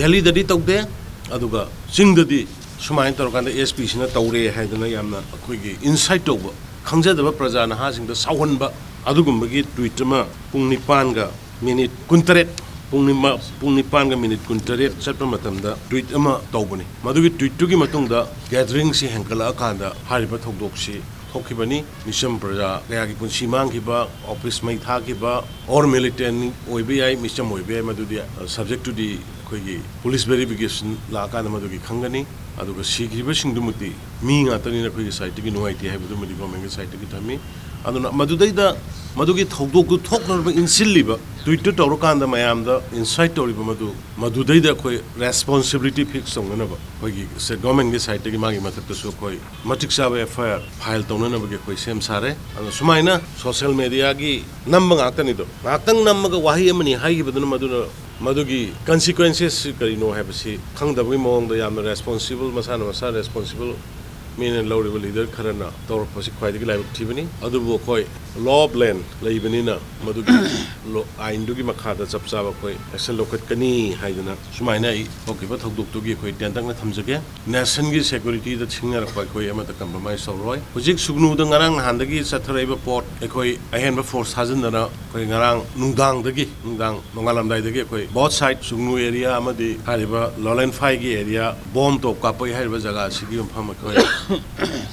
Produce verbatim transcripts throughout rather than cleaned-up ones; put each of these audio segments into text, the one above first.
ꯗꯦꯜꯂꯤꯗꯗꯤ ꯇꯧꯗꯦ, ꯑꯗꯨꯒ ꯆꯤꯡꯗꯗꯤ ꯁꯨꯃꯥꯏꯅ ꯇꯧꯔꯀꯥꯟꯗ ꯑꯦꯁ ꯄꯤꯁꯤꯅ ꯇꯧꯔꯦ ꯍꯥꯏꯗꯅ ꯌꯥꯝꯅ ꯑꯩꯈꯣꯏꯒꯤ ꯏꯟꯁꯥꯏꯠ ꯇꯧꯕ, ꯈꯪꯖꯗꯕ ꯄ꯭ꯔꯖꯥ ꯅꯍꯥꯁꯤꯡꯗ ꯁꯥꯎꯍꯟꯕ ꯑꯗꯨꯒꯨꯝꯕꯒꯤ ꯇ꯭ꯋꯤꯠ ꯑꯃ ꯄꯨꯡ ꯅꯤꯄꯥꯟꯒ ꯃꯤꯅꯤꯠ ꯀꯨꯟꯇꯔꯦꯠ, ꯄꯨꯡ ꯅꯤꯃꯥ-, ꯄꯨꯡ ꯅꯤꯄꯥꯟꯒ ꯃꯤꯅꯤꯠ ꯀꯨꯟꯇꯔꯦꯠ ꯆꯠꯄ ꯃꯇꯝꯗ ꯇ꯭ꯋꯤꯠ ꯑꯃ ꯇꯧꯕꯅꯤ꯫ ꯃꯗꯨꯒꯤ ꯇ꯭ꯋꯤꯠꯇꯨꯒꯤ ꯃꯇꯨꯡꯗ ꯒꯦꯗꯔꯤꯡꯁꯤ ꯍꯦꯟꯒꯠꯂꯛꯑꯀꯥꯟꯗ ꯍꯥꯏꯔꯤꯕ ꯊꯧꯗꯣꯛꯁꯤ ꯊꯣꯛꯈꯤꯕꯅꯤ꯫ ꯃꯤꯆꯝ ꯄ꯭ꯔꯖꯥ ꯀꯌꯥꯒꯤ ꯄꯨꯟꯁꯤ ꯃꯥꯡꯈꯤꯕ, ꯑꯣꯐꯤꯁ ꯃꯩ ꯊꯥꯈꯤꯕ, ꯑꯣꯔ ꯃꯤꯂꯤꯇꯦꯟ ꯑꯣꯏꯕ ꯌꯥꯏ, ꯃꯤꯆꯝ ꯑꯣꯏꯕ ꯌꯥꯏ, ꯃꯗꯨꯗꯤ, ꯑ, ꯁꯕꯖꯦꯛꯇꯨꯗꯤ ꯑꯩꯈꯣꯏꯒꯤ ꯄꯨꯂꯤꯁ ꯚꯦꯔꯤꯐꯤꯀꯦꯁꯟ ꯂꯥꯛꯑꯀꯥꯟꯗ ꯃꯗꯨꯒꯤ ꯈꯪꯒꯅꯤ꯫ ꯑꯗꯨꯒ ꯁꯤꯈ꯭ꯔꯤꯕꯁꯤꯡꯗꯨꯃꯛꯇꯤ ꯃꯤ ꯉꯥꯛꯇꯅꯤꯅ ꯑꯩꯈꯣꯏꯒꯤ ꯁꯥꯏꯠꯇꯒꯤ ꯅꯨꯡꯉꯥꯏꯇꯦ ꯍꯥꯏꯕꯗꯨꯃꯗꯤ ꯒꯣꯔꯃꯦꯟꯒꯤ ꯁꯥꯏꯠꯇꯒꯤ ꯊꯝꯃꯤ꯫ ꯑꯗꯨꯅ ꯃꯗꯨꯗꯩꯗ, ꯃꯗꯨꯒꯤ ꯊꯧꯗꯣꯛꯇꯨ ꯊꯣꯛꯅꯅꯕ ꯏꯟꯁꯤꯜꯂꯤꯕ, ꯇ꯭ꯋꯤꯠꯇꯨ ꯇꯧꯔꯀꯥꯟꯗ ꯃꯌꯥꯝꯗ ꯏꯟꯁꯥꯏꯠ ꯇꯧꯔꯤꯕ ꯃꯗꯨ, ꯃꯗꯨꯗꯩꯗ ꯑꯩꯈꯣꯏ ꯔꯦꯁꯄꯣꯟꯁꯤꯕꯤꯂꯤꯇꯤ ꯐꯤꯛꯁ ꯇꯧꯅꯅꯕ ꯑꯩꯈꯣꯏꯒꯤ ꯁ꯭ꯇꯦꯠ ꯒꯣꯔꯃꯦꯟꯒꯤ ꯁꯥꯏꯠꯇꯒꯤ ꯃꯥꯒꯤ ꯃꯊꯛꯇꯁꯨ ꯑꯩꯈꯣꯏ ꯃꯇꯤꯛ ꯆꯥꯕ ꯑꯦꯐ ꯑꯥꯏ ꯑꯥꯔ ꯐꯥꯏꯜ ꯇꯧꯅꯅꯕꯒꯤ ꯑꯩꯈꯣꯏ ꯁꯦꯝ ꯁꯥꯔꯦ꯫ ꯑꯗꯣ ꯁꯨꯃꯥꯏꯅ ꯁꯣꯁꯦꯜ ꯃꯦꯗꯤꯌꯥꯒꯤ ꯅꯝꯕ ꯉꯥꯛꯇꯅꯤꯗꯣ, ꯉꯥꯛꯇꯪ ꯅꯝꯃꯒ ꯋꯥꯍꯩ ꯑꯃꯅꯤ ꯍꯥꯏꯈꯤꯕꯗꯨꯅ ꯃꯗꯨꯅ, ꯃꯗꯨꯒꯤ ꯀꯟꯁꯤꯀ꯭ꯋꯦꯟꯁꯦꯁꯁꯤ ꯀꯔꯤꯅꯣ ꯍꯥꯏꯕꯁꯤ ꯈꯪꯗꯕꯒꯤ ꯃꯑꯣꯡꯗ ꯌꯥꯝꯅ ꯔꯦꯁꯄꯣꯟꯁꯤꯕꯜ, ꯃꯁꯥꯅ ꯃꯁꯥ ꯔꯦꯁꯄꯣꯟꯁꯤꯕꯜ ꯃꯤꯅ ꯂꯧꯔꯤꯕ ꯂꯤꯗꯔ ꯈꯔꯅ ꯇꯧꯔꯛꯄꯁꯤ ꯈ꯭ꯋꯥꯏꯗꯒꯤ ꯂꯥꯏꯕꯛ ꯊꯤꯕꯅꯤ꯫ ꯑꯗꯨꯕꯨ ꯑꯩꯈꯣꯏ ꯂꯣ ꯑꯣꯐ ꯂꯦꯟ ꯂꯩꯕꯅꯤꯅ ꯃꯗꯨꯒꯤ ꯂꯣ-, ꯑꯥꯏꯟꯗꯨꯒꯤ ꯃꯈꯥꯗ ꯆꯞ ꯆꯥꯕ ꯑꯩꯈꯣꯏ ꯑꯦꯛꯁꯟ ꯂꯧꯈꯠꯀꯅꯤ ꯍꯥꯏꯗꯅ ꯁꯨꯃꯥꯏꯅ ꯑꯩ ꯊꯣꯛꯈꯤꯕ ꯊꯧꯗꯣꯛꯇꯨꯒꯤ ꯑꯩꯈꯣꯏ ꯇꯦꯟꯇꯛꯅ ꯊꯝꯖꯒꯦ꯫ ꯅꯦꯁꯟꯒꯤ ꯁꯦꯀ꯭ꯌꯨꯔꯤꯇꯤꯗ ꯁꯤꯡꯅꯔꯛꯄ ꯑꯩꯈꯣꯏ ꯑꯃꯠꯇ ꯀꯝꯄ꯭ꯔꯣꯃꯥꯏꯁ ꯇꯧꯔꯣꯏ꯫ ꯍꯧꯖꯤꯛ ꯁꯨꯒꯅꯨꯗ ꯉꯔꯥꯡ ꯅꯍꯥꯟꯗꯒꯤ ꯆꯠꯊꯔꯛꯏꯕ ꯄꯣꯠ, ꯑꯩꯈꯣꯏ ꯑꯍꯦꯟꯕ ꯐꯣꯔꯁ ꯊꯥꯖꯤꯟꯗꯅ ꯑꯩꯈꯣꯏ ꯉꯔꯥꯡ ꯅꯨꯡꯗꯥꯡꯗꯒꯤ, ꯅꯨꯡꯗꯥꯡ ꯅꯣꯡꯉꯥꯜꯂꯝꯗꯥꯏꯗꯒꯤ ꯑꯩꯈꯣꯏ ꯕꯣꯠ ꯁꯥꯏꯠ ꯁꯨꯒꯅꯨ ꯑꯦꯔꯤꯌꯥ ꯑꯃꯗꯤ ꯍꯥꯏꯔꯤꯕ ꯂꯣꯂꯦꯟꯐꯥꯏꯒꯤ ꯑꯦꯔꯤꯌꯥ ꯕꯣꯝ ꯇꯣꯞ ꯀꯥꯞꯄꯛꯏ ꯍꯥꯏꯔꯤꯕ ꯖꯒꯥ ꯑꯁꯤꯒꯤ ꯃꯐꯝ ꯑꯩꯈꯣꯏ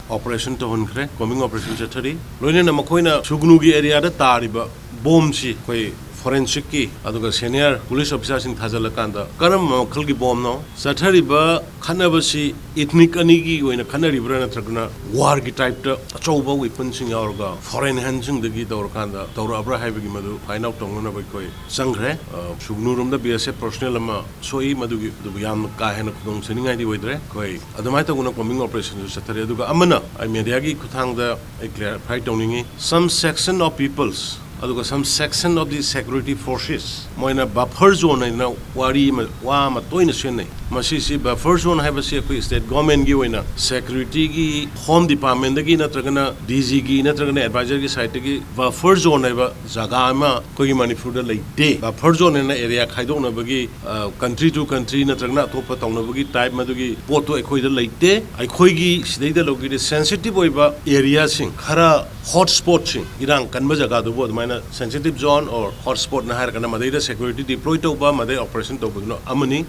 ꯑꯣꯄꯔꯦꯁꯟ ꯇꯧꯍꯟꯈ꯭ꯔꯦ, ꯀꯣꯝꯕꯤꯡ ꯑꯣꯄꯔꯦꯁꯟ ꯆꯠꯊꯔꯤ꯫ ꯂꯣꯏꯅꯅ ꯃꯈꯣꯏꯅ ꯁꯨꯒꯅꯨꯒꯤ ꯑꯦꯔꯤꯌꯥꯗ ꯇꯥꯔꯤꯕ ꯕꯣꯝꯁꯤ ꯑꯩꯈꯣꯏ ꯐꯣꯔꯦꯟꯁꯤꯛꯀꯤ ꯑꯗꯨꯒ ꯁꯦꯅꯤꯌꯔ ꯄꯨꯂꯤꯁ ꯑꯣꯐꯤꯁꯥꯔꯁꯤꯡ ꯊꯥꯖꯤꯜꯂꯀꯥꯟꯗ ꯀꯔꯝꯕ ꯃꯈꯜꯒꯤ ꯕꯣꯝꯅꯣ, ꯆꯠꯊꯔꯤꯕ ꯈꯠꯅꯕꯁꯤ ꯏꯊꯅꯤꯛ ꯑꯅꯤꯒꯤ ꯑꯣꯏꯅ ꯈꯠꯅꯔꯤꯕ꯭ꯔꯥ ꯅꯠꯇ꯭ꯔꯒꯅ ꯋꯥꯔꯒꯤ ꯇꯥꯏꯞꯇ ꯑꯆꯧꯕ ꯋꯦꯄꯟꯁꯤꯡ ꯌꯥꯎꯔꯒ ꯐꯣꯔꯦꯟ ꯍꯦꯟꯁꯤꯡꯗꯒꯤ ꯇꯧꯔꯀꯥꯟꯗ ꯇꯧꯔꯛꯑꯕ꯭ꯔꯥ ꯍꯥꯏꯕꯒꯤ ꯃꯗꯨ ꯐꯥꯏꯟ ꯑꯥꯎꯠ ꯇꯧꯅꯅꯕ ꯑꯩꯈꯣꯏ ꯆꯪꯈ꯭ꯔꯦ꯫ ꯑ, ꯁꯨꯒꯅꯨꯔꯣꯝꯗ ꯕꯤ ꯑꯦꯁ ꯑꯦꯐ ꯄꯔꯁꯣꯅꯦꯜ ꯑꯃ ꯁꯣꯛꯏ, ꯃꯗꯨꯒꯤ, ꯑꯗꯨꯕꯨ ꯌꯥꯝꯅ ꯀꯥ ꯍꯦꯟꯅ ꯈꯨꯗꯣꯡ ꯆꯅꯤꯡꯉꯥꯏꯗꯤ ꯑꯣꯏꯗ꯭ꯔꯦ꯫ ꯑꯩꯈꯣꯏ ꯑꯗꯨꯃꯥꯏꯅ ꯇꯧꯗꯅ ꯀꯣꯝꯕꯤꯡ ꯑꯣꯄꯔꯦꯁꯟꯁꯨ ꯆꯠꯊꯔꯤ꯫ ꯑꯗꯨꯒ ꯑꯃꯅ ꯑꯩ ꯃꯦꯗꯤꯌꯥꯒꯤ ꯈꯨꯠꯊꯥꯡꯗ ꯑꯩ ꯀ꯭ꯂꯦꯔꯤꯐꯥꯏ ꯇꯧꯅꯤꯡꯉꯤ, some section of peoples ꯑꯗꯨꯒ some section of the security forces, ꯃꯣꯏꯅ buffer zone ꯍꯥꯏꯅ ꯋꯥꯔꯤ ꯑꯃ, ꯋꯥ ꯑꯃ ꯇꯣꯏꯅ ꯁꯤꯖꯤꯟꯅꯩ꯫ ꯃꯁꯤꯁꯤ buffer zone ꯍꯥꯏꯕꯁꯤ ꯑꯩꯈꯣꯏ state government ꯀꯤ ꯑꯣꯏꯅ security ꯒꯤ, home department ꯇꯒꯤ ꯅꯠꯇ꯭ꯔꯒꯅ D G ꯒꯤ ꯅꯠꯇ꯭ꯔꯒꯅ advisor ꯒꯤ side ꯇꯒꯤ buffer zone ꯍꯥꯏꯕ ꯖꯒꯥ ꯑꯃ ꯑꯩꯈꯣꯏꯒꯤ ꯃꯅꯤꯄꯨꯔꯗ ꯂꯩꯇꯦ꯫ Buffer zone ꯍꯥꯏꯅ area ꯈꯥꯏꯗꯣꯛꯅꯕꯒꯤ, ꯑ, country to country ꯅꯠꯇ꯭ꯔꯒꯅ ꯑꯇꯣꯞꯄ ꯇꯧꯅꯕꯒꯤ type, ꯃꯗꯨꯒꯤ ꯄꯣꯠꯇꯣ ꯑꯩꯈꯣꯏꯗ ꯂꯩꯇꯦ꯫ ꯑꯩꯈꯣꯏꯒꯤ ꯁꯤꯗꯩꯗ ꯂꯧꯈꯤꯗꯦ sensitive ꯑꯣꯏꯕ area ꯁꯤꯡ, ꯈꯔ hot spot ꯁꯤꯡ, ꯏꯔꯥꯡ ꯀꯟꯕ ꯖꯒꯥꯗꯨꯕꯨ ꯑꯗꯨꯃꯥꯏꯅ sensitive zone or hot spot ꯅ ꯍꯥꯏꯔꯒꯅ ꯃꯗꯩꯗ security deploy ꯇꯧꯕ, ꯃꯗꯩ operation ꯇꯧꯕꯗꯨꯅ ꯑꯃꯅꯤ꯫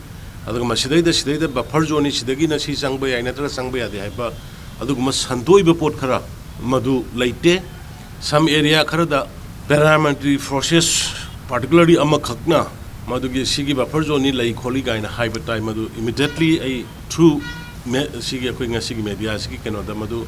ꯑꯗꯨꯒ ꯃꯁꯤꯗꯩꯗ, ꯁꯤꯗꯩꯗ buffer zone ꯅꯤ, ꯁꯤꯗꯒꯤꯅ ꯁꯤ ꯆꯪꯕ ꯌꯥꯏ ꯅꯠꯇ꯭ꯔꯒ ꯆꯪꯕ ꯌꯥꯗꯦ ꯍꯥꯏꯕ ꯑꯗꯨꯒꯨꯝꯕ ꯁꯟꯗꯣꯛꯏꯕ ꯄꯣꯠ ꯈꯔ ꯃꯗꯨ ꯂꯩꯇꯦ꯫ Some area ꯈꯔꯗ paramilitary forces, particularly ꯑꯃꯈꯛꯅ ꯃꯗꯨꯒꯤ ꯁꯤꯒꯤ buffer zone ꯅꯤ ꯂꯩ ꯈꯣꯠꯂꯤ ꯀꯥꯏꯅ ꯍꯥꯏꯕ ꯇꯥꯏ꯫ ꯃꯗꯨ immediately ꯑꯩ through ꯃꯦ-, ꯁꯤꯒꯤ ꯑꯩꯈꯣꯏ ꯉꯁꯤꯒꯤ media ꯁꯤꯒꯤ ꯀꯩꯅꯣꯗ ꯃꯗꯨ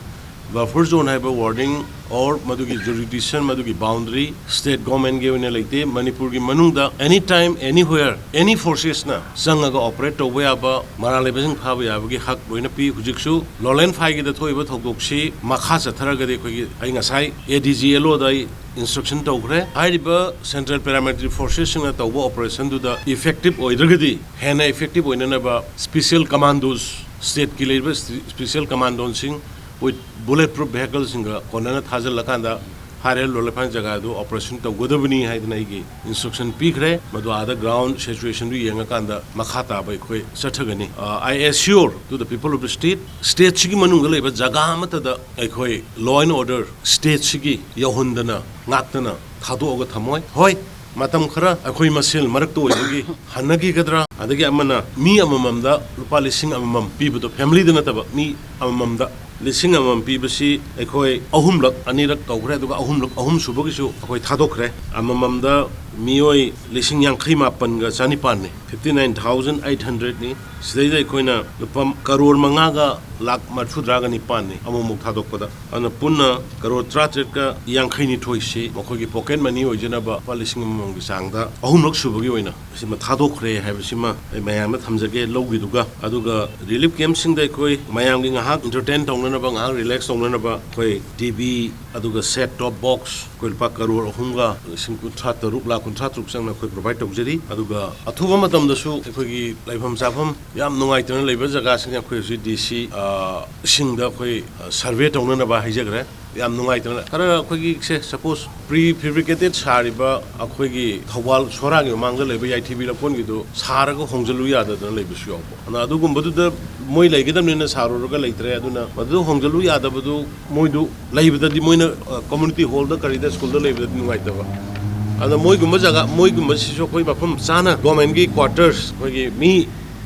buffer zone ꯍꯥꯏꯕ wording or ꯃꯗꯨꯒꯤ jurisdiction, ꯃꯗꯨꯒꯤ boundary state government ꯀꯤ ꯑꯣꯏꯅ ꯂꯩꯇꯦ꯫ ꯃꯅꯤꯄꯨꯔꯒꯤ ꯃꯅꯨꯡꯗ any time, anywhere, any forces ꯅ ꯆꯪꯉꯒ operate ꯇꯧꯕ ꯌꯥꯕ, ꯃꯔꯥꯜ ꯂꯩꯕꯁꯤꯡ ꯐꯥꯕ ꯌꯥꯕꯒꯤ ꯍꯛ ꯂꯣꯏꯅ ꯄꯤ꯫ ꯍꯧꯖꯤꯛꯁꯨ Lawland Phi ꯒꯤꯗ ꯊꯣꯛꯏꯕ ꯊꯧꯗꯣꯛꯁꯤ ꯃꯈꯥ ꯆꯠꯊꯔꯒꯗꯤ ꯑꯩꯈꯣꯏꯒꯤ, ꯑꯩ ꯉꯁꯥꯏ A D G L O ꯗ ꯑꯩ instruction ꯇꯧꯈ꯭ꯔꯦ꯫ ꯍꯥꯏꯔꯤꯕ central paramilitary forces ꯁꯤꯡꯅ ꯇꯧꯕ operation ꯗꯨꯗ effective ꯑꯣꯏꯗ꯭ꯔꯒꯗꯤ ꯍꯦꯟꯅ effective ꯑꯣꯏꯅꯅꯕ special commandos, state ꯀꯤ ꯂꯩꯔꯤꯕ special commando ꯁꯤꯡ with bullet proof vehicle ꯁꯤꯡꯒ ꯀꯣꯟꯅꯅ ꯊꯥꯖꯤꯜꯂꯀꯥꯟꯗ ꯍꯥꯏꯔꯤꯕ Lawland Phi ꯖꯒꯥꯗꯨ operation ꯇꯧꯒꯗꯕꯅꯤ ꯍꯥꯏꯗꯅ ꯑꯩꯒꯤ instruction ꯄꯤꯈ꯭ꯔꯦ꯫ ꯃꯗꯨ ꯑꯥꯗ ground situation ꯗꯨ ꯌꯦꯡꯉꯀꯥꯟꯗ ꯃꯈꯥ ꯇꯥꯕ ꯑꯩꯈꯣꯏ ꯆꯠꯊꯒꯅꯤ꯫ ꯑ, I assure to the people of the state, state ꯁꯤꯒꯤ ꯃꯅꯨꯡꯗ ꯂꯩꯕ ꯖꯒꯥ ꯑꯃꯠꯇꯗ ꯑꯩꯈꯣꯏ law and order state ꯁꯤꯒꯤ ꯌꯧꯍꯟꯗꯅ, ꯉꯥꯛꯇꯅ ꯊꯥꯗꯣꯛꯑꯒ ꯊꯝꯃꯣꯏ꯫ ꯍꯣꯏ, ꯃꯇꯝ ꯈꯔ ꯑꯩꯈꯣꯏ ꯃꯁꯦꯜ ꯃꯔꯛꯇ ꯑꯣꯏꯕꯒꯤ ꯍꯟꯅꯈꯤꯒꯗ꯭ꯔꯥ, ꯑꯗꯒꯤ ꯑꯃꯅ ꯃꯤ ꯑꯃꯃꯝꯗ ꯂꯨꯄꯥ ꯂꯤꯁꯤꯡ ꯑꯃꯃꯝ ꯄꯤꯕꯗꯣ, family ꯗ ꯅꯠꯇꯕ, ꯃꯤ ꯑꯃꯃꯝꯗ ꯂꯤꯁꯤꯡ ꯑꯃꯃꯝ ꯄꯤꯕꯁꯤ ꯑꯩꯈꯣꯏ ꯑꯍꯨꯝꯂꯛ, ꯑꯅꯤꯔꯛ ꯇꯧꯈ꯭ꯔꯦ꯫ ꯑꯗꯨꯒ ꯑꯍꯨꯝꯂꯛ, ꯑꯍꯨꯝ ꯁꯨꯕꯒꯤꯁꯨ ꯑꯩꯈꯣꯏ ꯊꯥꯗꯣꯛꯈ꯭ꯔꯦ꯫ ꯑꯃꯃꯝꯗ ꯃꯤꯑꯣꯏ ꯂꯤꯁꯤꯡ ꯌꯥꯡꯈꯩ ꯃꯥꯄꯟꯒ ꯆꯅꯤꯄꯥꯟꯅꯤ, fifty nine thousand eight hundredꯅꯤ꯫ ꯁꯤꯗꯩꯗ ꯑꯩꯈꯣꯏꯅ ꯂꯨꯄꯥ ꯀꯔꯣꯔ ꯃꯉꯥꯒ ꯂꯥꯛ ꯃꯔꯤꯐꯨꯇꯔꯥꯒ ꯅꯤꯄꯥꯟꯅꯤ ꯑꯃꯨꯛꯃꯨꯛ ꯊꯥꯗꯣꯛꯄꯗ꯫ ꯑꯗꯨꯅ ꯄꯨꯟꯅ ꯀꯔꯣꯔ ꯇꯔꯥꯇꯔꯦꯠꯀ ꯌꯥꯡꯈꯩ ꯅꯤꯊꯣꯏꯁꯤ ꯃꯈꯣꯏꯒꯤ ꯄꯣꯀꯦꯠ ꯃꯅꯤ ꯑꯣꯏꯖꯅꯕ ꯂꯨꯄꯥ ꯂꯤꯁꯤꯡ ꯑꯃꯃꯝꯒꯤ ꯆꯥꯡꯗ ꯑꯍꯨꯝꯂꯛ ꯁꯨꯕꯒꯤ ꯑꯣꯏꯅ ꯁꯤꯃ ꯊꯥꯗꯣꯛꯈ꯭ꯔꯦ ꯍꯥꯏꯕꯁꯤꯃ ꯑꯩ ꯃꯌꯥꯝꯗ ꯊꯝꯖꯒꯦ꯫ ꯂꯧꯈꯤꯗꯨꯒ ꯑꯗꯨꯒ ꯔꯤꯂꯤꯐ ꯀꯦꯝꯞꯁꯤꯡꯗ ꯑꯩꯈꯣꯏ ꯃꯌꯥꯝꯒꯤ ꯉꯥꯏꯍꯥꯛ ꯏꯟꯇꯔꯇꯦꯟ ꯇꯧꯅꯅꯕ, ꯉꯥꯏꯍꯥꯛ ꯔꯤꯂꯦꯛꯁ ꯇꯧꯅꯅꯕ ꯑꯩꯈꯣꯏ ꯇꯤ ꯚꯤ, ꯑꯗꯨꯒ ꯁꯦꯠ ꯇꯣꯞ ꯕꯣꯛꯁ ꯑꯩꯈꯣꯏ ꯂꯨꯄꯥ ꯀꯔꯣꯔ ꯑꯍꯨꯝꯒ ꯂꯤꯁꯤꯡ ꯀꯨꯟꯊ꯭ꯔꯥ ꯇꯔꯨꯛ ꯂꯥꯛ ꯀꯨꯟꯊ꯭ꯔꯥ ꯇꯔꯨꯛ ꯆꯪꯅ ꯑꯩꯈꯣꯏ ꯄ꯭ꯔꯣꯚꯥꯏꯠ ꯇꯧꯖꯔꯤ꯫ ꯑꯗꯨꯒ ꯑꯊꯨꯕ ꯃꯇꯝꯗꯁꯨ ꯑꯩꯈꯣꯏꯒꯤ ꯂꯩꯐꯝ ꯆꯥꯐꯝ ꯌꯥꯝ ꯅꯨꯡꯉꯥꯏꯇꯅ ꯂꯩꯕ ꯖꯒꯥꯁꯤꯡ ꯑꯩꯈꯣꯏ ꯍꯧꯖꯤꯛ ꯗꯤ ꯁꯤ ꯁꯤꯡꯗ ꯑꯩꯈꯣꯏ ꯁꯔꯚꯦ ꯇꯧꯅꯅꯕ ꯍꯥꯏꯖꯈ꯭ꯔꯦ꯫ ꯌꯥꯝ ꯅꯨꯡꯉꯥꯏꯇꯅ ꯈꯔ ꯑꯩꯈꯣꯏꯒꯤ ꯁꯦ ꯁꯄꯣꯁ ꯄ꯭ꯔꯤ ꯐꯦꯕ꯭ꯔꯤꯀꯦꯇꯦꯠ ꯁꯥꯔꯤꯕ ꯑꯩꯈꯣꯏꯒꯤ ꯊꯧꯕꯥꯜ ꯁꯣꯔꯥꯒꯤ ꯃꯃꯥꯡꯗ ꯂꯩꯕ ꯌꯥꯏꯊꯤꯕꯤ ꯂꯧꯀꯣꯟꯒꯤꯗꯨ ꯁꯥꯔꯒ ꯍꯣꯡꯖꯤꯜꯂꯨ ꯌꯥꯗꯗꯅ ꯂꯩꯕꯁꯨ ꯌꯥꯎꯕ꯫ ꯑꯗꯨꯅ ꯑꯗꯨꯒꯨꯝꯕꯗꯨꯗ ꯃꯣꯏ ꯂꯩꯒꯗꯕꯅꯤꯅ ꯁꯥꯔꯨꯔꯒ ꯂꯩꯇ꯭ꯔꯦ꯫ ꯑꯗꯨꯅ ꯃꯗꯨ ꯍꯣꯡꯖꯤꯜꯂꯨ ꯌꯥꯗꯕꯗꯨ ꯃꯣꯏꯗꯨ ꯂꯩꯕꯗꯗꯤ ꯃꯣꯏꯅ ꯀꯝꯃꯨꯅꯤꯇꯤ ꯍꯣꯜꯗ ꯀꯔꯤꯗ ꯁ꯭ꯀꯨꯜꯗ ꯂꯩꯕꯗꯗꯤ ꯅꯨꯡꯉꯥꯏꯇꯕ꯫ ꯑꯗ ꯃꯣꯏꯒꯨꯝꯕ ꯖꯒꯥ ꯃꯣꯏꯒꯨꯝꯕꯁꯤꯁꯨ ꯑꯩꯈꯣꯏ ꯃꯐꯝ ꯆꯥꯅ ꯒꯣꯔꯃꯦꯟꯒꯤ ꯀ꯭ꯋꯥꯇꯔꯁ ꯑꯩꯈꯣꯏꯒꯤ ꯃꯤ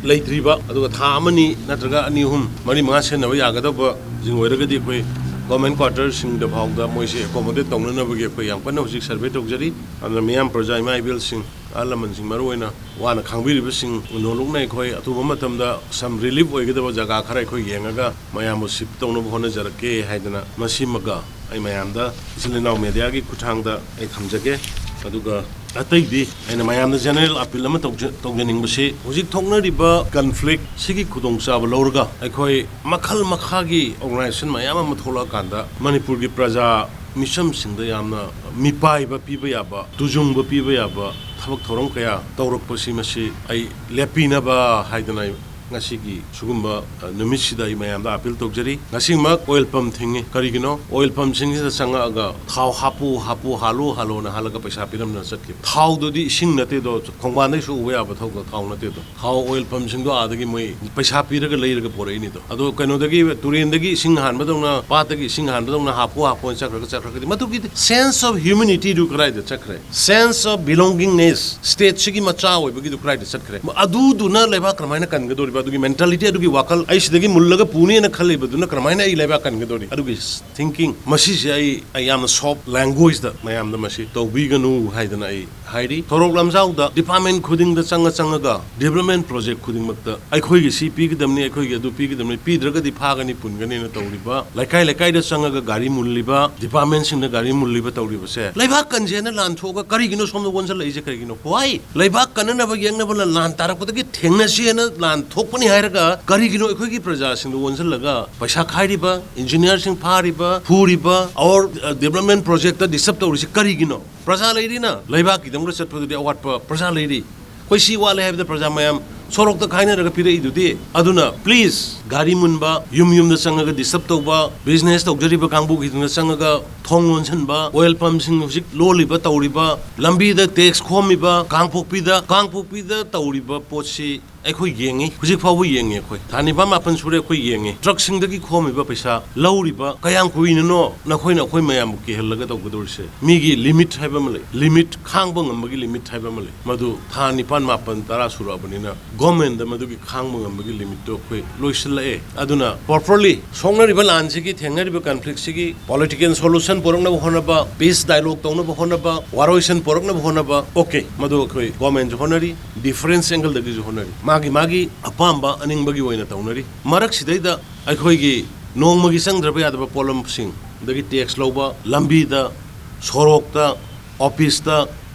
ꯂꯩꯇ꯭ꯔꯤꯕ, ꯑꯗꯨꯒ ꯊꯥ ꯑꯃꯅꯤ ꯅꯠꯇ꯭ꯔꯒ ꯑꯅꯤ, ꯑꯍꯨꯝ, ꯃꯔꯤ, ꯃꯉꯥ ꯁꯦꯟꯅꯕ ꯌꯥꯒꯗꯕꯁꯤꯡ ꯑꯣꯏꯔꯒꯗꯤ ꯑꯩꯈꯣꯏ ꯒꯣꯔꯃꯦꯟ ꯀ꯭ꯋꯥꯇꯔꯁꯤꯡꯗ ꯐꯥꯎꯗ ꯃꯣꯏꯁꯦ ꯑꯦꯀꯣꯃꯣꯗꯦꯠ ꯇꯧꯅꯅꯕꯒꯤ ꯑꯩꯈꯣꯏ ꯌꯥꯝ ꯀꯟꯅ ꯍꯧꯖꯤꯛ ꯁꯔꯚꯦ ꯇꯧꯖꯔꯤ꯫ ꯑꯗꯨꯅ ꯃꯤꯌꯥꯝ ꯄ꯭ꯔꯖꯥ ꯏꯃꯥ ꯏꯕꯦꯜꯁꯤꯡ, ꯑꯍꯜ ꯂꯃꯟꯁꯤꯡ ꯃꯔꯨꯑꯣꯏꯅ ꯋꯥꯅ ꯈꯥꯡꯕꯤꯔꯤꯕꯁꯤꯡ ꯅꯣꯂꯨꯛꯅ ꯑꯩꯈꯣꯏ ꯑꯊꯨꯕ ꯃꯇꯝꯗ some relief ꯑꯣꯏꯒꯗꯕ ꯖꯒꯥ ꯈꯔ ꯑꯩꯈꯣꯏ ꯌꯦꯡꯉꯒ ꯃꯌꯥꯝꯕꯨ ꯁꯤꯐ ꯇꯧꯅꯕ ꯍꯣꯠꯅꯖꯔꯛꯀꯦ ꯍꯥꯏꯗꯅ ꯃꯁꯤꯃꯒ ꯑꯩ ꯃꯌꯥꯝꯗ ꯏꯆꯤꯜ ꯏꯅꯥꯎ ꯃꯦꯗꯤꯌꯥꯒꯤ ꯈꯨꯠꯊꯥꯡꯗ ꯑꯩ ꯊꯝꯖꯒꯦ꯫ ꯑꯗꯨꯒ ꯑꯇꯩꯗꯤ ꯑꯩꯅ ꯃꯌꯥꯝꯗ ꯖꯦꯅꯔꯦꯜ ꯑꯄꯤꯜ ꯑꯃ ꯇꯧꯖ-, ꯇꯧꯖꯅꯤꯡꯕꯁꯤ, ꯍꯧꯖꯤꯛ ꯊꯣꯛꯅꯔꯤꯕ ꯀꯟꯐ꯭ꯂꯤꯛ ꯁꯤꯒꯤ ꯈꯨꯗꯣꯡꯆꯥꯕ ꯂꯧꯔꯒ ꯑꯩꯈꯣꯏ ꯃꯈꯜ ꯃꯈꯥꯒꯤ ꯑꯣꯔꯒꯅꯥꯏꯖꯦꯁꯟ ꯃꯌꯥꯝ ꯑꯃ ꯊꯣꯛꯂꯛꯑꯀꯥꯟꯗ ꯃꯅꯤꯄꯨꯔꯒꯤ ꯄ꯭ꯔꯖꯥ ꯃꯤꯆꯝꯁꯤꯡꯗ ꯌꯥꯝꯅ ꯃꯤꯄꯥꯏꯕ ꯄꯤꯕ ꯌꯥꯕ, ꯇꯨꯖꯨꯡꯕ ꯄꯤꯕ ꯌꯥꯕ ꯊꯕꯛ ꯊꯧꯔꯝ ꯀꯌꯥ ꯇꯧꯔꯛꯄꯁꯤ ꯃꯁꯤ ꯑꯩ ꯂꯦꯞꯄꯤꯅꯕ ꯍꯥꯏꯗꯅ ꯉꯁꯤꯒꯤ ꯁꯤꯒꯨꯝꯕ, ꯑ, ꯅꯨꯃꯤꯠꯁꯤꯗ ꯑꯩ ꯃꯌꯥꯝꯗ ꯑꯄꯤꯜ ꯇꯧꯖꯔꯤ꯫ ꯉꯁꯤꯃꯛ ꯑꯣꯏꯜ ꯄꯝ ꯊꯤꯡꯉꯤ꯫ ꯀꯔꯤꯒꯤꯅꯣ? ꯑꯣꯏꯜ ꯄꯝꯁꯤꯡꯁꯤꯗ ꯆꯪꯉꯛꯑꯒ ꯊꯥꯎ ꯍꯥꯞꯄꯨ, ꯍꯥꯞꯄꯨ, ꯍꯥꯜꯂꯨ, ꯍꯥꯜꯂꯣꯅ ꯍꯥꯜꯂꯒ ꯄꯩꯁꯥ ꯄꯤꯔꯝꯗꯅ ꯆꯠꯈꯤꯕ꯫ ꯊꯥꯎꯗꯨꯗꯤ ꯏꯁꯤꯡ ꯅꯠꯇꯦꯗꯣ, ꯈꯣꯡꯕꯥꯟꯗꯩꯁꯨ ꯎꯕ ꯌꯥꯕ ꯊꯧꯗꯣ ꯊꯥꯎ ꯅꯠꯇꯦꯗꯣ꯫ ꯊꯥꯎ ꯑꯣꯏꯜ ꯄꯝꯁꯤꯡꯗꯣ ꯑꯥꯗꯒꯤ ꯃꯣꯏ ꯄꯩꯁꯥ ꯄꯤꯔꯒ ꯂꯩꯔꯒ ꯄꯣꯔꯛꯏꯅꯤꯗꯣ꯫ ꯑꯗꯣ ꯀꯩꯅꯣꯗꯒꯤ, ꯇꯨꯔꯦꯟꯗꯒꯤ ꯏꯁꯤꯡ ꯍꯥꯟꯕꯗꯧꯅ, ꯄꯥꯠꯇꯒꯤ ꯏꯁꯤꯡ ꯍꯥꯟꯕꯗꯧꯅ ꯍꯥꯞꯄꯨ ꯍꯥꯞꯄꯨꯅ ꯆꯠꯈ꯭ꯔꯒ ꯆꯠꯈ꯭ꯔꯒꯗꯤ ꯃꯗꯨꯒꯤꯗꯤ sense of humanityꯗꯨ ꯀꯗꯥꯏꯗ ꯆꯠꯈ꯭ꯔꯦ? Sense of belongingness, stateꯁꯤꯒꯤ ꯃꯆꯥ ꯑꯣꯏꯕꯒꯤꯗꯨ ꯀꯗꯥꯏꯗ ꯆꯠꯈ꯭ꯔꯦ? ꯑꯗꯨꯗꯨꯅ ꯂꯩꯕꯥꯛ ꯀꯔꯝꯍꯥꯏꯅ ꯀꯟꯒꯗꯧꯔꯤꯕ? ꯑꯗꯨꯒꯤ mentality, ꯑꯗꯨꯒꯤ ꯋꯥꯈꯜ, ꯑꯩ ꯁꯤꯗꯒꯤ ꯃꯨꯜꯂꯒ ꯄꯨꯅꯤꯅ ꯈꯜꯂꯤꯕꯗꯨꯅ ꯀꯔꯝꯍꯥꯏꯅ ꯑꯩ ꯂꯩꯕꯥꯛ ꯀꯟꯒꯗꯧꯔꯤ? ꯑꯗꯨꯒꯤ thinking, ꯃꯁꯤꯁꯦ ꯑꯩ, ꯑꯩ ꯌꯥꯝꯅ soft language ꯗ ꯃꯌꯥꯝꯗ ꯃꯁꯤ ꯇꯧꯕꯤꯒꯅꯨ ꯍꯥꯏꯗꯅ ꯑꯩ ꯍꯥꯏꯔꯤ꯫ ꯁꯣꯔꯣꯛ ꯂꯝꯖꯥꯎꯗ department ꯈꯨꯗꯤꯡꯗ ꯆꯪꯉ ꯆꯪꯉꯒ development project ꯈꯨꯗꯤꯡꯃꯛꯇ ꯑꯩꯈꯣꯏꯒꯤ ꯁꯤ ꯄꯤꯒꯗꯕꯅꯤ, ꯑꯩꯈꯣꯏꯒꯤ ꯑꯗꯨ ꯄꯤꯒꯗꯕꯅꯤ, ꯄꯤꯗ꯭ꯔꯒꯗꯤ ꯐꯥꯒꯅꯤ ꯄꯨꯟꯒꯅꯤꯅ ꯇꯧꯔꯤꯕ, ꯂꯩꯀꯥꯏ ꯂꯩꯀꯥꯏꯗ ꯆꯪꯉꯒ ꯒꯥꯔꯤ ꯃꯨꯜꯂꯤꯕ, department ꯁꯤꯡꯅ ꯒꯥꯔꯤ ꯃꯨꯜꯂꯤꯕ ꯇꯧꯔꯤꯕꯁꯦ, ꯂꯩꯕꯥꯛ ꯀꯟꯁꯦꯅ ꯂꯥꯟ ꯊꯣꯛꯑꯒ ꯀꯔꯤꯒꯤꯅꯣ ꯁꯣꯝꯗ ꯑꯣꯟꯁꯤꯜꯂꯛꯏꯁꯦ? ꯀꯔꯤꯒꯤꯅꯣ? Why? ꯂꯩꯕꯥꯛ ꯀꯟꯅꯅꯕ ꯌꯦꯛꯅꯕ ꯂꯥꯟ ꯇꯥꯔꯛꯄꯗꯒꯤ ꯊꯦꯡꯅꯁꯦꯅ ꯂꯥꯟ ꯊꯣꯛꯄꯅꯤ ꯍꯥꯏꯔꯒ ꯀꯔꯤꯒꯤꯅꯣ ꯑꯩꯈꯣꯏꯒꯤ ꯄ꯭ꯔꯖꯥꯁꯤꯡꯗ ꯑꯣꯟꯁꯤꯜꯂꯒ ꯄꯩꯁꯥ ꯈꯥꯏꯔꯤꯕ, engineer ꯁꯤꯡ ꯐꯥꯔꯤꯕ, ꯐꯨꯔꯤꯕ, or development project ꯇ disturb ꯇꯧꯔꯤꯁꯤ ꯀꯔꯤꯒꯤꯅꯣ? ꯄ꯭ꯔꯖꯥ ꯂꯩꯔꯤꯅ, ꯂꯩꯕꯥꯛꯀꯤꯗꯃꯛꯇ ꯆꯠꯄꯗꯨꯗꯤ ꯑꯋꯥꯠꯄ ꯄ꯭ꯔꯖꯥ ꯂꯩꯔꯤ꯫ ꯑꯩꯈꯣꯏ ꯁꯤ ꯋꯥꯠꯂꯦ ꯍꯥꯏꯕꯗ ꯄ꯭ꯔꯖꯥ ꯃꯌꯥꯝ ꯁꯣꯔꯣꯛꯇ ꯈꯥꯏꯅꯔꯒ ꯄꯤꯔꯛꯏꯗꯨꯗꯤ꯫ ꯑꯗꯨꯅ please, ꯒꯥꯔꯤ ꯃꯨꯟꯕ, ꯌꯨꯝ ꯌꯨꯝꯗ ꯆꯪꯉꯒ disturb ꯇꯧꯕ, business ꯇꯧꯖꯔꯤꯕ ꯀꯥꯡꯕꯨꯒꯤꯗꯨꯅ ꯆꯪꯉꯒ ꯊꯣꯡ ꯂꯣꯟꯁꯤꯟꯕ, oil pump ꯁꯤꯡ ꯍꯧꯖꯤꯛ ꯂꯣꯜꯂꯤꯕ ꯇꯧꯔꯤꯕ, ꯂꯝꯕꯤꯗ tax ꯈꯣꯝꯃꯤꯕ, ꯀꯥꯡꯄꯣꯛꯄꯤꯗ, ꯀꯥꯡꯄꯣꯛꯄꯤꯗ ꯇꯧꯔꯤꯕ ꯄꯣꯠꯁꯤ ꯑꯩꯈꯣꯏ ꯌꯦꯡꯉꯤ, ꯍꯧꯖꯤꯛ ꯐꯥꯎꯕ ꯌꯦꯡꯉꯤ꯫ ꯑꯩꯈꯣꯏ ꯊꯥ ꯅꯤꯄꯥꯟ ꯃꯥꯄꯟ ꯁꯨꯔꯦ ꯑꯩꯈꯣꯏ ꯌꯦꯡꯉꯤ꯫ Truck ꯁꯤꯡꯗꯒꯤ ꯈꯣꯝꯃꯤꯕ ꯄꯩꯁꯥ, ꯂꯧꯔꯤꯕ, ꯀꯌꯥꯝ ꯀꯨꯏꯅꯅꯣ ꯅꯈꯣꯏꯅ ꯑꯩꯈꯣꯏ ꯃꯌꯥꯝꯕꯨ ꯀꯤꯍꯜꯂꯒ ꯇꯧꯒꯗꯧꯔꯤꯁꯦ? ꯃꯤꯒꯤ limit ꯍꯥꯏꯕ ꯑꯃ ꯂꯩ, limit ꯈꯥꯡꯕ ꯉꯝꯕꯒꯤ limit ꯍꯥꯏꯕ ꯑꯃ ꯂꯩ꯫ ꯃꯗꯨ ꯊꯥ ꯅꯤꯄꯥꯟ ꯃꯥꯄꯟ ꯇꯔꯥ ꯁꯨꯔꯛꯑꯕꯅꯤꯅ government ꯗ ꯃꯗꯨꯒꯤ ꯈꯥꯡꯕ ꯉꯝꯕꯒꯤ limit ꯇꯨ ꯑꯩꯈꯣꯏ ꯂꯣꯏꯁꯤꯜꯂꯛꯑꯦ꯫ ꯑꯗꯨꯅ properly ꯁꯣꯛꯅꯔꯤꯕ ꯂꯥꯟꯁꯤꯒꯤ, ꯊꯦꯡꯅꯔꯤꯕ conflict ꯁꯤꯒꯤ political solution ꯄꯨꯔꯛꯅꯕ ꯍꯣꯠꯅꯕ, peace dialogue ꯇꯧꯅꯕ ꯍꯣꯠꯅꯕ, ꯋꯥꯔꯣꯏꯁꯤꯟ ꯄꯨꯔꯛꯅꯕ ꯍꯣꯠꯅꯕ, okay, ꯃꯗꯨ ꯑꯩꯈꯣꯏ government ꯁꯨ ꯍꯣꯠꯅꯔꯤ, difference angle ꯗꯒꯤꯁꯨ ꯍꯣꯠꯅꯔꯤ, ꯃꯥꯒꯤ ꯃꯥꯒꯤ ꯑꯄꯥꯝꯕ ꯑꯅꯤꯡꯕꯒꯤ ꯑꯣꯏꯅ ꯇꯧꯅꯔꯤ꯫ ꯃꯔꯛꯁꯤꯗꯩꯗ ꯑꯩꯈꯣꯏꯒꯤ ꯅꯣꯡꯃꯒꯤ ꯆꯪꯗ꯭ꯔꯕ ꯌꯥꯗꯕ ꯄꯣꯠꯂꯝꯁꯤꯡ, ꯑꯗꯒꯤ tax ꯂꯧꯕ, ꯂꯝꯕꯤꯗ, ꯁꯣꯔꯣꯛꯇ, office ꯇ,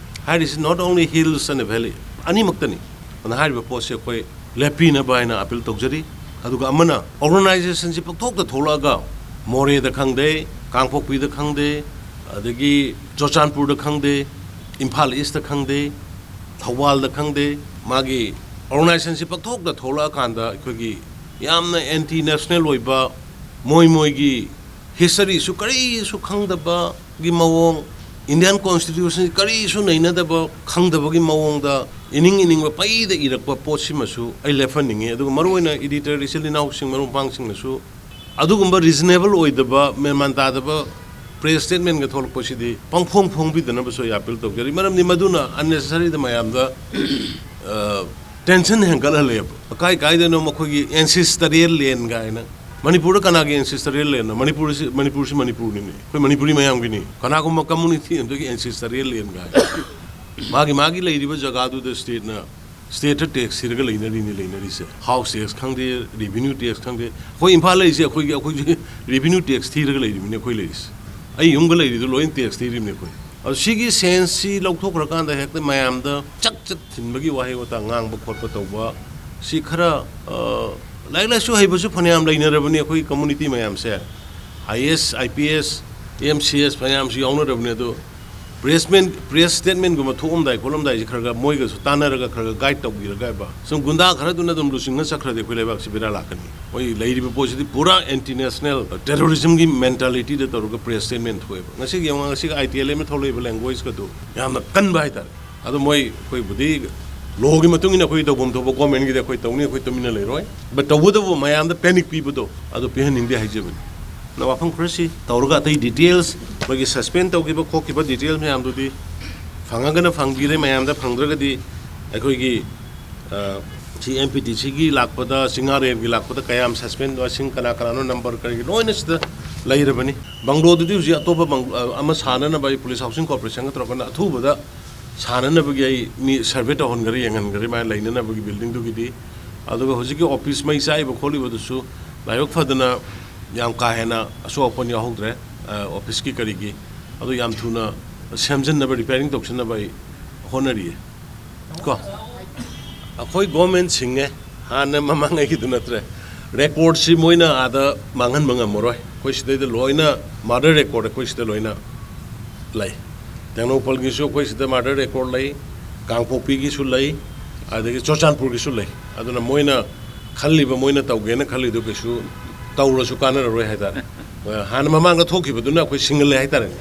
ꯍꯥꯏꯔꯤꯁꯤ not only hills and valley, ꯑꯅꯤꯃꯛꯇꯅꯤ꯫ ꯑꯗꯨꯅ ꯍꯥꯏꯔꯤꯕ ꯄꯣꯠꯁꯦ ꯑꯩꯈꯣꯏ ꯂꯦꯞꯄꯤꯅꯕ ꯍꯥꯏꯅ appeal ꯇꯧꯖꯔꯤ꯫ ꯑꯗꯨꯒ ꯑꯃꯅ, organization ꯁꯤ ꯄꯪꯊꯣꯛꯇ ꯊꯣꯛꯂꯛꯑꯒ, ꯃꯣꯔꯦꯗ ꯈꯪꯗꯦ, ꯀꯥꯡꯄꯣꯛꯄꯤꯗ ꯈꯪꯗꯦ, ꯑꯗꯒꯤ ꯆꯨꯔꯆꯥꯟꯄꯨꯔꯗ ꯈꯪꯗꯦ, ꯏꯝꯐꯥꯜ East ꯇ ꯈꯪꯗꯦ, ꯊꯧꯕꯥꯜꯗ ꯈꯪꯗꯦ, ꯃꯥꯒꯤ organization ꯁꯤ ꯄꯪꯊꯣꯛꯇ ꯊꯣꯛꯂꯛꯑꯀꯥꯟꯗ ꯑꯩꯈꯣꯏꯒꯤ ꯌꯥꯝꯅ anti national ꯑꯣꯏꯕ, ꯃꯣꯏ ꯃꯣꯏꯒꯤ history ꯁꯨ ꯀꯔꯤꯁꯨ ꯈꯪꯗꯕꯒꯤ ꯃꯑꯣꯡ, Indian Constitution ꯁꯤ ꯀꯔꯤꯁꯨ ꯅꯩꯅꯗꯕ, ꯈꯪꯗꯕꯒꯤ ꯃꯑꯣꯡꯗ ꯏꯅꯤꯡ ꯏꯅꯤꯡꯕ ꯄꯩꯗ ꯏꯔꯛꯄ ꯄꯣꯠꯁꯤꯃꯁꯨ ꯑꯩ ꯂꯦꯞꯍꯟꯅꯤꯡꯉꯤ꯫ ꯑꯗꯨꯒ ꯃꯔꯨꯑꯣꯏꯅ editor ꯏꯆꯤꯜ ꯏꯅꯥꯎꯁꯤꯡ, ꯃꯔꯨꯞ ꯃꯄꯥꯡꯁꯤꯡꯅꯁꯨ ꯑꯗꯨꯒꯨꯝꯕ reasonable ꯑꯣꯏꯗꯕ, ꯃꯦꯟꯃꯥꯟ ꯇꯥꯗꯕ press statement ꯒ ꯊꯣꯛꯂꯛꯄꯁꯤꯗꯤ ꯄꯪꯐꯣꯡ ꯐꯣꯡꯕꯤꯗꯅꯕꯁꯨ ꯑꯩ appeal ꯇꯧꯖꯔꯤ꯫ ꯃꯔꯝꯗꯤ ꯃꯗꯨꯅ unnecessary ꯗ ꯃꯌꯥꯝꯗ, ꯑ, ꯇꯦꯟꯁꯟ ꯍꯦꯟꯒꯠꯍꯜꯂꯦꯕ꯫ ꯑꯀꯥꯏ ꯀꯥꯏꯗꯅꯣ ꯃꯈꯣꯏꯒꯤ ancestral land ꯀꯥꯏꯅ꯫ ꯃꯅꯤꯄꯨꯔꯗ ꯀꯅꯥꯒꯤ ancestral landꯅꯣ? ꯃꯅꯤꯄꯨꯔꯁꯤ, ꯃꯅꯤꯄꯨꯔꯁꯤ ꯃꯅꯤꯄꯨꯔꯅꯤꯅꯦ, ꯑꯩꯈꯣꯏ ꯃꯅꯤꯄꯨꯔꯤ ꯃꯌꯥꯝꯒꯤꯅꯤ꯫ ꯀꯅꯥꯒꯨꯝꯕ community ꯑꯃꯗꯒꯤ ancestral land ꯀꯥꯏꯅ꯫ ꯃꯥꯒꯤ, ꯃꯥꯒꯤ ꯂꯩꯔꯤꯕ ꯖꯒꯥꯗꯨꯗ stateꯅ, stateꯇ tax ꯊꯤꯔꯒ ꯂꯩꯅꯔꯤꯅꯤ, ꯂꯩꯅꯔꯤꯁꯦ꯫ House tax ꯈꯪꯗꯦ, revenue tax ꯈꯪꯗꯦ꯫ ꯑꯩꯈꯣꯏ ꯏꯝꯐꯥꯜ ꯂꯩꯔꯤꯁꯦ, ꯑꯩꯈꯣꯏꯒꯤ, ꯑꯩꯈꯣꯏꯒꯤ revenue tax ꯊꯤꯔꯒ ꯂꯩꯔꯤꯕꯅꯤ ꯑꯩꯈꯣꯏ ꯂꯩꯔꯤꯁꯦ꯫ ꯑꯩ ꯌꯨꯝꯒ ꯂꯩꯔꯤꯗꯣ ꯂꯣꯏꯅ tax ꯊꯤꯔꯤꯕꯅꯤ ꯑꯩꯈꯣꯏ꯫ ꯑꯗꯣ ꯁꯤꯒꯤ senseꯁꯤ ꯂꯧꯊꯣꯛꯈ꯭ꯔꯀꯥꯟꯗ ꯍꯦꯛꯇ ꯃꯌꯥꯝꯗ ꯆꯛ ꯆꯛ ꯊꯤꯟꯕꯒꯤ ꯋꯥꯍꯩ ꯋꯥꯇꯥ ꯉꯥꯡꯕ ꯈꯣꯠꯄ ꯇꯧꯕ, ꯁꯤ ꯈꯔ, ꯑ, ꯂꯥꯏꯔꯤꯛ ꯂꯥꯏꯁꯨ ꯍꯩꯕꯁꯨ ꯐꯅꯌꯥꯝ ꯂꯩꯅꯔꯕꯅꯤ ꯑꯩꯈꯣꯏ community ꯃꯌꯥꯝꯁꯦ꯫ IAS, IPS, MCS ꯐꯅꯌꯥꯝꯁꯨ ꯌꯥꯎꯅꯔꯕꯅꯤ꯫ ꯑꯗꯣ press man, press statementꯒꯨꯝꯕ ꯊꯣꯛꯑꯝꯗꯥꯏ ꯈꯣꯠꯂꯝꯗꯥꯏꯁꯦ ꯈꯔ ꯈꯔ ꯃꯣꯏꯒꯁꯨ ꯇꯥꯟꯅꯔꯒ ꯈꯔ ꯈꯔ guide ꯇꯧꯕꯤꯔꯒ ꯍꯥꯏꯕ꯫ ꯁꯨꯝ ꯒꯨꯟꯗꯥ ꯈꯔꯗꯨꯅ ꯑꯗꯨꯝ ꯂꯨꯆꯤꯡꯅ ꯆꯠꯈ꯭ꯔꯗꯤ ꯑꯩꯈꯣꯏ ꯂꯩꯕꯥꯛꯁꯤ ꯕꯦꯔꯥ ꯂꯥꯛꯀꯅꯤ꯫ ꯃꯣꯏ ꯂꯩꯔꯤꯕ ꯄꯣꯠꯁꯤꯗꯤ ꯄꯨꯔꯥ anti national terrorismꯒꯤ mentalityꯗ ꯇꯧꯔꯒ press statement ꯊꯣꯛꯑꯦꯕ꯫ ꯉꯁꯤꯒꯤ ꯌꯦꯡꯉꯣ, ꯉꯁꯤꯒꯤ ITLMꯅ ꯊꯣꯛꯂꯛꯏꯕ languageꯀꯗꯣ ꯌꯥꯝꯅ ꯀꯟꯕ ꯍꯥꯏꯇꯥꯔꯦ꯫ ꯑꯗꯣ ꯃꯣꯏ ꯑꯩꯈꯣꯏꯕꯨꯗꯤ lawꯒꯤ ꯃꯇꯨꯡ ꯏꯟꯅ ꯑꯩꯈꯣꯏ ꯇꯧꯐꯝ ꯊꯣꯛꯄ governmentꯀꯤꯗꯤ ꯑꯩꯈꯣꯏ ꯇꯧꯅꯤ, ꯑꯩꯈꯣꯏ ꯇꯨꯃꯤꯟꯅ ꯂꯩꯔꯣꯏ꯫ But ꯇꯧꯕꯇꯕꯨ ꯃꯌꯥꯝꯗ panic ꯄꯤꯕꯗꯣ ꯑꯗꯨ ꯄꯤꯍꯟꯅꯤꯡꯗꯦ ꯍꯥꯏꯖꯕꯅꯤ꯫ ꯑꯗꯣ ꯋꯥꯐꯝ ꯈꯔꯁꯤ ꯇꯧꯔꯒ ꯑꯇꯩ details, ꯃꯣꯏꯒꯤ suspend ꯇꯧꯈꯤꯕ ꯈꯣꯠꯈꯤꯕ details ꯃꯌꯥꯝꯗꯨꯗꯤ ꯐꯪꯉꯒꯅ ꯐꯪꯕꯤꯔꯦ, ꯃꯌꯥꯝꯗ ꯐꯪꯗ꯭ꯔꯒꯗꯤ ꯑꯩꯈꯣꯏꯒꯤ, ꯑ, ꯁꯤ MPTCꯒꯤ ꯂꯥꯛꯄꯗ, ꯆꯤꯡꯉꯥꯔꯦꯜꯒꯤ ꯂꯥꯛꯄꯗ ꯀꯌꯥꯝ suspend, ꯃꯁꯤꯡ ꯀꯅꯥ ꯀꯅꯥꯅꯣ, number ꯀꯔꯤ ꯂꯣꯏꯅ ꯁꯤꯗ ꯂꯩꯔꯕꯅꯤ꯫ ꯕꯪꯒ꯭ꯂꯣꯗꯨꯗꯤ ꯍꯧꯖꯤꯛ ꯑꯇꯣꯞꯄ ꯕꯪ-, ꯑ, ꯑꯃ ꯁꯥꯅꯅꯕ ꯑꯩ police housing corporationꯒ ꯇꯧꯔꯒ ꯑꯊꯨꯕꯗ ꯁꯥꯅꯅꯕꯒꯤ ꯑꯩ ꯃꯤ survey ꯇꯧꯍꯟꯈ꯭ꯔꯦ, ꯌꯦꯡꯍꯟꯈ꯭ꯔꯦ, ꯃꯥ ꯂꯩꯅꯅꯕꯒꯤ buildingꯗꯨꯒꯤꯗꯤ꯫ ꯑꯗꯨꯒ ꯍꯧꯖꯤꯛꯀꯤ office ꯃꯩ ꯆꯥꯛꯏꯕ ꯈꯣꯠꯂꯤꯕꯗꯨꯁꯨ ꯂꯥꯏꯕꯛ ꯐꯗꯅ ꯌꯥꯝ ꯀꯥ ꯍꯦꯟꯅ ꯑꯁꯣꯛ ꯑꯄꯟ ꯌꯥꯎꯍꯧꯗ꯭ꯔꯦ, ꯑ, officeꯀꯤ ꯀꯔꯤꯒꯤ꯫ ꯑꯗꯨ ꯌꯥꯝ ꯊꯨꯅ ꯁꯦꯝꯖꯤꯟꯅꯕ, repairing ꯇꯧꯁꯤꯟꯅꯕ ꯑꯩ ꯍꯣꯠꯅꯔꯤꯌꯦ꯫ ꯀꯣ? ꯑꯩꯈꯣꯏ government ꯁꯤꯡꯉꯦ, ꯍꯥꯟꯅ ꯃꯃꯥꯡꯉꯩꯒꯤꯗꯨ ꯅꯠꯇ꯭ꯔꯦ꯫ Recordꯁꯤ ꯃꯣꯏꯅ ꯑꯥꯗ ꯃꯥꯡꯍꯟꯕ ꯉꯝꯃꯔꯣꯏ꯫ ꯑꯩꯈꯣꯏ ꯁꯤꯗꯩꯗ ꯂꯣꯏꯅ murder record ꯑꯩꯈꯣꯏ ꯁꯤꯗ ꯂꯣꯏꯅ ꯂꯩ꯫ ꯇꯦꯡꯅꯧꯄꯜꯒꯤꯁꯨ ꯑꯩꯈꯣꯏ ꯁꯤꯗ murder record ꯂꯩ, ꯀꯥꯡꯄꯣꯛꯄꯤꯒꯤꯁꯨ ꯂꯩ, ꯑꯗꯒꯤ ꯆꯨꯔꯆꯥꯟꯄꯨꯔꯒꯤꯁꯨ ꯂꯩ꯫ ꯑꯗꯨꯅ ꯃꯣꯏꯅ ꯈꯜꯂꯤꯕ, ꯃꯣꯏꯅ ꯇꯧꯒꯦꯅ ꯈꯜꯂꯤꯗꯨ ꯀꯩꯁꯨ ꯇꯧꯔꯁꯨ ꯀꯥꯟꯅꯔꯔꯣꯏ ꯍꯥꯏꯇꯥꯔꯦ꯫ ꯍꯥꯟꯅ ꯃꯃꯥꯡꯗ ꯊꯣꯛꯈꯤꯕꯗꯨꯅ ꯑꯩꯈꯣꯏ ꯁꯤꯡꯍꯜꯂꯦ ꯍꯥꯏꯇꯥꯔꯦꯅꯦ꯫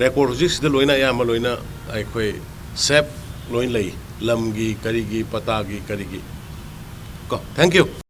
Record ꯍꯧꯖꯤꯛ ꯁꯤꯗ ꯂꯣꯏꯅ ꯑꯌꯥꯝꯕ ꯂꯣꯏꯅ ꯑꯩꯈꯣꯏ safe ꯂꯣꯏ ꯂꯩ, ꯂꯝꯒꯤ, ꯀꯔꯤꯒꯤ, ꯄꯇꯥꯒꯤ, ꯀꯔꯤꯒꯤ꯫ ꯀꯣ, thank you꯫